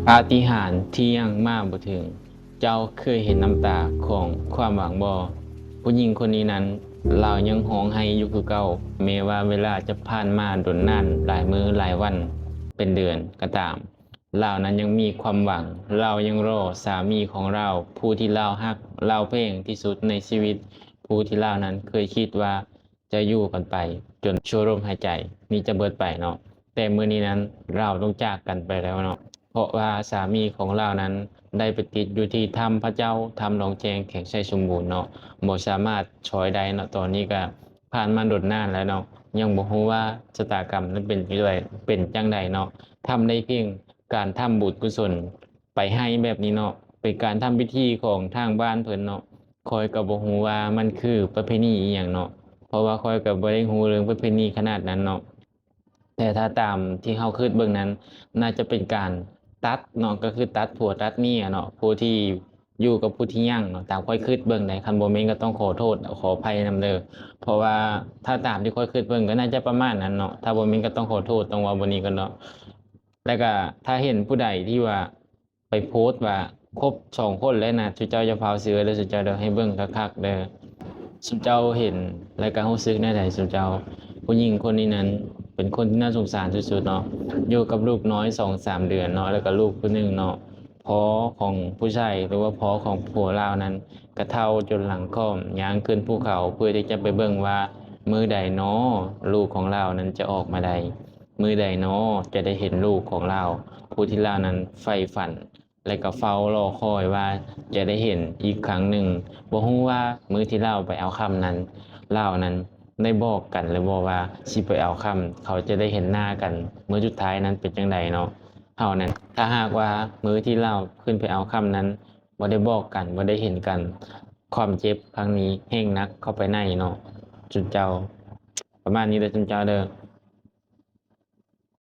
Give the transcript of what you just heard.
ປາຕິຫານທີ່ຍັງມາບໍ່ເຖິງ. ເຈົ້າເຄີຍເຫັນນ້ຳຕາຂອງຄວາມຫວັງບໍ່? ຜູ້ຍິງຄົນນີ້ນັ້ນ ລາວຍັງຮ້ອງໄຫ້ຢູ່ຄືເກົ່າ, ແມ້ວ່າເວລາຈະຜ່ານມາດົນນານຫຼາຍມື້ຫຼາຍວັນເປັນເດືອນກໍຕາມ, ລາວນັ້ນຍັງມີຄວາມຫວັງ. ລາວຍັງລໍສາມີຂອງລາວ, ຜູ້ທີ່ລາວຮັກ, ລາວແພງທີ່ສຸດໃນຊີວິດ, ຜູ້ທີ່ລາວນັ້ນເຄີຍຄິດວ່າ ຈະຢູ່ກັນໄປຈົນຊົ່ວລົມຫາຍໃຈນີ້ຈະເບິດໄປເນາະ. ແຕ່ມື້ນີ້ນັ້ນລາວຕ້ອງຈາກກັນໄປແລ້ວເນາະ, ເພາະວ່າສາມີຂອງລາວນັ້ນໄດ້ໄປຕິດຢູ່ທີ່ຖ້ຳພະເຈົ້າ, ຖ້ຳດອນແຈ້ງ, ແຂວງໄຊສົມບູນເນາະ, ບໍ່ສາມາດຊ່ອຍໄດ້ເນາະ. ຕອນນີ້ກະຜ່ານມາດົນນານແລ້ວເນາະ, ຍັງບໍ່ຮູ້ວ່າຊະຕາກຳນັ້ນເປັນຈັ່ງໃດ, ເປັນຈັ່ງໃດເນາະ. ທຳໄດ້ພຽງການທຳບຸນກຸສົນ ໄປໄຫ້ແບບນີ້ເນາະ, ເປັນການທຳພິທີຂອງທາງບ້ານເພິ່ນເນາະ. ຂ້ອຍກໍບໍ່ຮູ້ວ່າມັນຄືປະເພນີອີ່ຫຍັງເນາະ, ເພາະວ່າຂ້ອຍກໍບໍ່ໄດ້ຮູ້ເລື່ອງປະເພນີຂະໜາດນັ້ນເນາະ. ແຕ່ຖ້າຕາມທີ່ເຮົາຄິດເບິ່ງນັ້ນ ໜ້າຈະເປັນການຕັດເນາະ, ກໍຄືຕັດຜົວຕັດເມຍເນາະ, ຜູ້ທີ່ຢູ່ກັບຜູ້ທີ່ຍັງເນາະ, ຕາມຂ້ອຍຄິດເບິ່ງໃດ໋. ຄັນບໍ່ແມ່ນກໍຕ້ອງຂໍໂທດຂໍອະໄພນຳເດີ, ເພາະວ່າຖ້າຕາມທີ່ຂ້ອຍຄິດເບິ່ງກໍໜ້າຈະປະມານນັ້ນເນາະ, ຖ້າບໍ່ແມ່ນກໍຕ້ອງຂໍໂທດ, ຕ້ອງເວົ້າແບບນີ້ກ່ອນເນາະ. ແລ້ວກໍຖ້າເຫັນຜູ້ໃດທີ່ວ່າໄປໂພສວ່າຄົບສອງຄົນແລ້ວນະ, ຊຸເຈົ້າຢ່າຟ້າວເຊື່ອເດີ, ຊຸເຈົ້າເດີ, ໃຫ້ເບິ່ງຄັກໆເດີ. ຊຸເຈົ້າເຫັນແລ້ວກໍຮູ້ສຶກແນວໃດຊຸເຈົ້າ? ຜູ້ຍິງຄົນນີ້ນັ້ນເປັນຄົນທີ່ໜ້າສົງສານສຸດໆເນາະ, ຢູ່ກັບລູກນ້ອຍສອງສາມເດືອນເນາະ, ແລ້ວກໍລູກຜູ້ໜຶ່ງເນາະ. ພໍ່ຂອງຜູ້ຊາຍ ຫຼືວ່າພໍ່ຂອງຜົວລາວນັ້ນ ກະເຖົ້າຈົນຫຼັງຄ່ອມ, ຍ່າງຂຶ້ນພູເຂົາເພື່ອທີ່ຈະໄປເບິ່ງວ່າມື້ໃດນໍລູກຂອງລາວນັ້ນຈະອອກມາໄດ້. ມື້ໃດນໍຈະໄດ້ເຫັນລູກຂອງລາວ ຜູ້ທີ່ລາວນັ້ນໃຝ່ຝັນ ແລະກໍເຝົ້າລໍຄອຍວ່າຈະໄດ້ເຫັນອີກຄັ້ງໜຶ່ງ. ບໍ່ຮູ້ວ່າມື້ທີ່ລາວໄປເອົາຄຳນັ້ນ ລາວນັ້ນໄດ້ບອກກັນຫຼືບໍ່ວ່າຊິໄປເອົາຄຳ ເຂົາຈະໄດ້ເຫັນໜ້າກັນມື້ສຸດທ້າຍນັ້ນເປັນຈັ່ງໃດເນາະ. ເຮົານັ້ນ ຖ້າຫາກວ່າມື້ທີ່ລາວຂຶ້ນໄປເອົາຄຳນັ້ນ ບໍ່ໄດ້ບອກກັນ ບໍ່ໄດ້ເຫັນກັນ ຄວາມເຈັບຄັ້ງນີ້ແຮ່ງໜັກເຂົ້າໄປໃນເນາະ ຊຸມເຈົ້າ. ປະມານນີ້ເດີ ຊຸມເຈົ້າເດີ.